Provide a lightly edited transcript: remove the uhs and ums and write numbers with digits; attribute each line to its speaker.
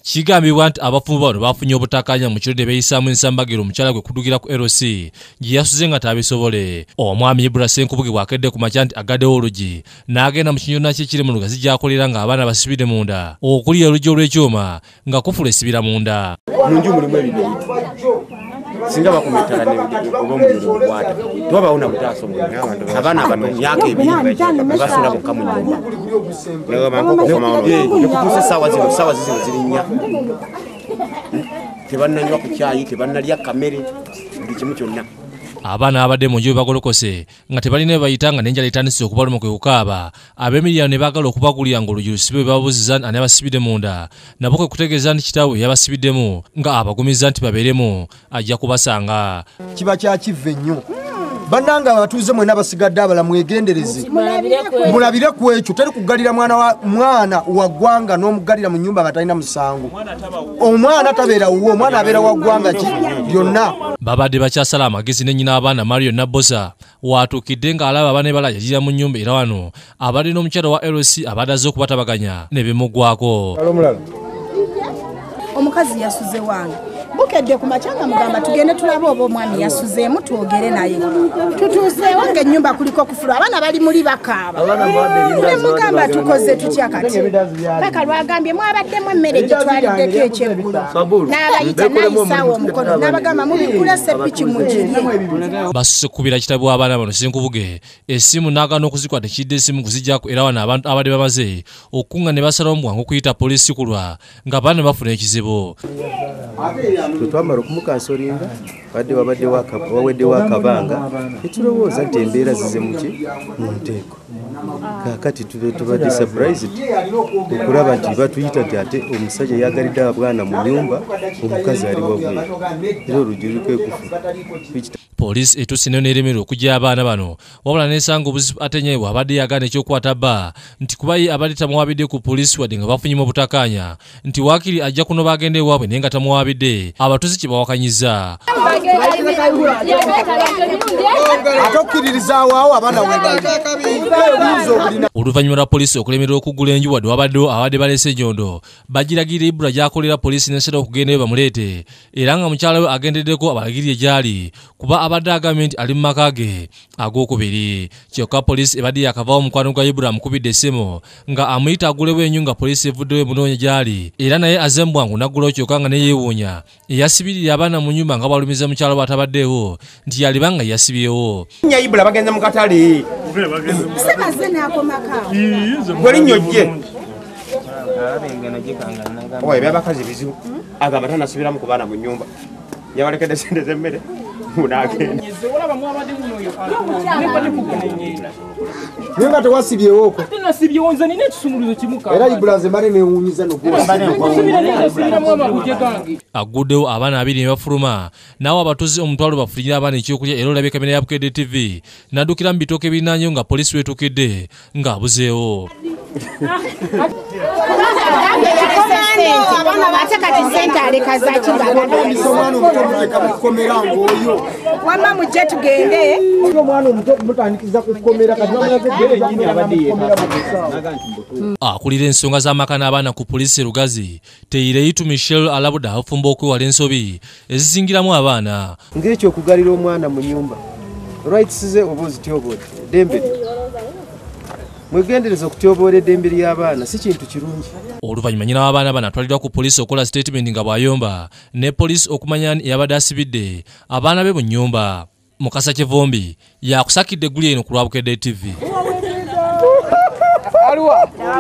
Speaker 1: Kigambibwa nti abafumbo bano bafunye obutakkaanya mu kiro ne beeyisaamu ensambagiro omukyala gwe kuddukira ku LC gye yasuze nga tabisobole. Omwami Ibra Ssenkubuge bw'akedde ku makya nti agaddewo oluggi n'agenda mu kinyona kye kiri mu Lugazi gy'akolera ng'abaana basibidde munda okuli oluggi olw'ekyuma nga kufula esibira munda.
Speaker 2: Mu nju mulimu ebibiriiti singa bakuma ettaka oba omuliro ogukwata tewabaawo na butaasa abaana abato myaka ebiri basula bokka mu nnyumba nekutuusa essaawa zino essaawa zizino ziri nnya tebannanywa ku kyayi tebannalya kamere buli kimu kyonna.
Speaker 1: Abaana abadde mu nju bagolokose nga tebalina bwe bayita nga n'enjala etandise okubaluma kwe kukaaba. Ab'emiryango ne baagala okubagulira ng'oluggi lusibe babuuziza ani abasibidde munda nabo kwe kutegeeza nti kitaabwe yabasibiddemu nga abagumiza nti babeeremu ajja kubasanga.
Speaker 3: Kiba kya kivve nnyo. Bannange abatuuze mwenna abasigadde abala mwegendereze mulabire ku ekyo. Teri kugalira mwana wa ggwanga n'omugalira mu nnyumba nga talina musango. Omwana tabeera wuwo, omwana abeera wa ggwanga ki lyonna.
Speaker 1: Babadde bakyasala amagezi ne nnyina abaana Mario Nabbosa watuukidde ng'alaba abaana balajajira mu nnyumba era wano abadde n'omukyala wa LC abadde azze okubatabaganya ne bimuggwako.
Speaker 4: Omukazi yasuze wange bukedde ku makya nga mugamba tugende tulabe oba omwami yasuzeemu twogere naye. Tutuuseewo ng'ennyumba kuliko kufulu abaana bali muli bakaaba. Ne mugamba tukoze tutya kati paka lwagambye mwabaddemu emmere gye twaliddeko ekyeggulo n'abayita n'ayisaawo omukono n'abagamba mubikule seppiki mugirye.
Speaker 1: Basuse kukubira kitabo abaana bano Ssenkubuge essimu n'agaana okuzikwata ekidde essimu kuziggyako era wano abantu abadde bamaze okukunga ne basalawo mu bwangu okuyita poliisi kulwa ng'abaana bafuna ekizibu.
Speaker 5: Twamala okumukansolinga badde waweddewo akabanga ekirowooza nti embeera zize muki mu nteeko. Kaakati tubadde surprised okulaba nti batuyita nti ate omusajja yagalidde abaana mu nnyumba omukazi ali wabweru era oluggi luliko ekufulu.
Speaker 1: Poliisi etuuse nayo n'eremererwa okuggya abaana bano wabula n'esanga obuzibu ate nnyo abadde yagaana ekyokukwata bba nti kuba ye abadde tamuwabidde ku poliisi wadde nga bafunyemu obutakkaanya nti waakiri ajja kunoba agenda ewaabwe naye nga tamuwabidde abatuuze kye bawakanyizza.
Speaker 3: Ate okkiririzaawo awo abaana we bali.
Speaker 1: Oluvannyuma lwa poliisi okulemererwa okuggula enju wadde wabaddewo abadde baleese ennyondo bagiragirira Ibra gy'akolera poliisi n'esala okugendayo bamuleete era nga mukyala we agendeddeko abalagirire gy'ali kuba abadde agambye nti ali mu maka ge ag'okubiri. Kyokka poliisi ebadde yakavaawo omukwano gwa Ibra amukubidde essimu nga amuyita agulewo enju nga poliisi evuddeyo emunoonya gy'ali era naye azze mu bwangu n'aggulawo kyokka nga ne yeewuunya eyasibirira abaana mu nnyumba nga bw'alumiza mukyala we atabaddeewo nti yaliba nga yasibyewo.
Speaker 2: Ibra bagenze mu katale.
Speaker 4: Sebaze n'akomako.
Speaker 2: Gwe linnyo jje. Owa eby'abakazi bizibu agamba tanasibiramu ku baana mu nnyumba yabalekedde ssente z'emmere n'agenda.
Speaker 3: Naye nga tewasibyewo okwo.
Speaker 6: Nasibyewo nze nina ekisumuluzo kimu
Speaker 3: era Ibra nze mbadde neewuunyiza
Speaker 1: Aguddewo abaana abiri ne bafuluma naawe abatuuze omutwalo bafunyire abaana ekyokulya era olabye kamera ya Bukedde TV n'addukira mu bitooke ebirinaanyewo nga poliisi weetuukidde ng'abuzeewo.
Speaker 4: Ate kati ssente aleka zaki
Speaker 3: omwana omuto omuteeka mu kkomera ng'oyo.
Speaker 4: Wamma mujje tugende.
Speaker 3: Omwana omuto okumutandikiza ku kkomera kati
Speaker 1: Akulira ensonga z'amaka n'abaana ku poliisi e Lugazi Teireitu Michelle alabudde abafumbo okwewala ensobi ezizingiramu abaana.
Speaker 5: Ng'ekyo okugalira omwana mu nnyumba rights ze oba ozityoboodde eddembe lye. Mwegendereze okutyoboola eddembe ly'abaana si kintu kirungi.
Speaker 1: Oluvannyuma nnyina w'abaana bano atwaliddwa ku poliisi okukola sitatimenti nga bw'ayomba ne poliisi okumanya ani eyabadde asibidde abaana be mu nnyumba. Mukasa Kivumbi yakusakidde eggulire eno ku lwa Bukedde TV.